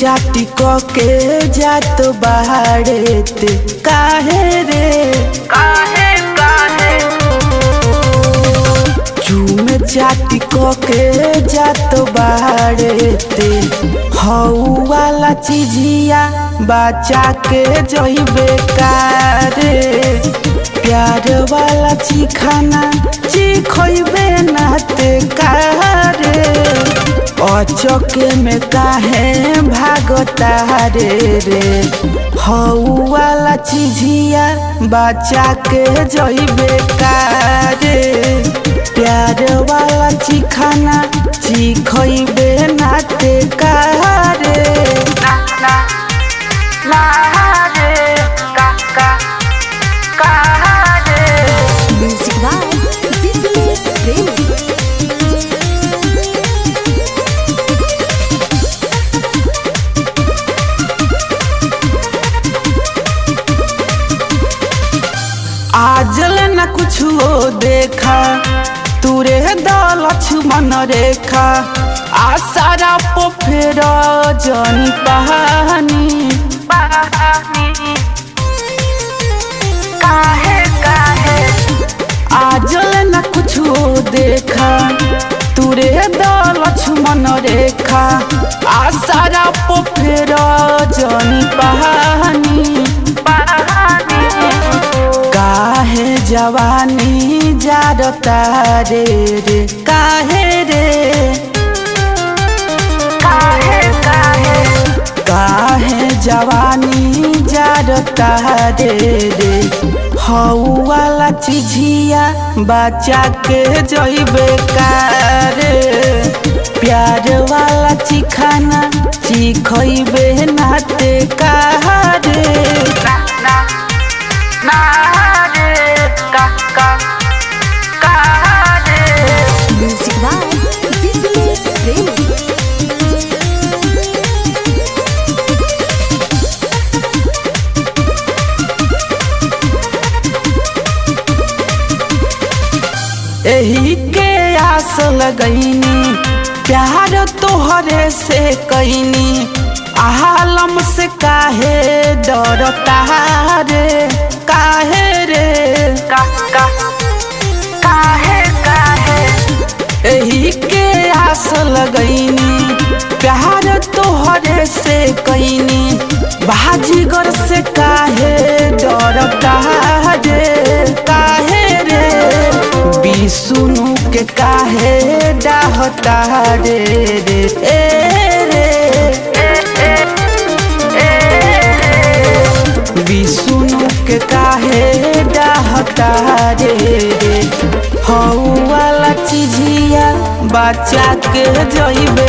चाटी क के जात बाड़े ते काहे रे, काहे काहे चूमे चाटी क के जात बाड़े ते। हऊ वाला चिझिया बचा के जइबे कारे, प्यार वाला चिखाना चिखइबे ना ते कारे। अचके में काहे भागता रे रे, हऊ वाला चिझिया बचा के जइबे कारे, प्यार वाला चिखाना चिखइबे ना ते कारे। ना ना ना रे का का का रे। म्यूजिक बाय बिजनेस प्रेमी। आजल न कुछ देखा तुरे लक्ष्मण रेखा, आसारा पोफेर जनी पहानी। पानी काहे काहे आजल न कुछ देखा तुरे लक्ष्मण रेखा, आसारा पोफेर जनी पहानी। पानी काहे जवानी जारता रे रे, काहे रे, काहे काहे काहे जवानी जारता रे रे। हऊ वाला चिझिया बचा के जइबे कारे, प्यार वाला चिखाना चिखइबे ना ते कारे। ना ना ना रे का का का रे। म्यूजिक बाय बिजनेस प्रेमी। एही के आस लगैनी प्यार तोहरे से कैनी, आलम से काहे डरता रे, काहे रे, का का काहे काहे एही के आस लगैनी प्यार तोहरे से कैनी, बाजीगर से काहे डरता रे, काहे रे, विष्णु के काहे डाहता रे रे ए रे, ए रे विष्णु के काहे डाहता रे रे। हऊ वाला चिझिया बचा के जइबे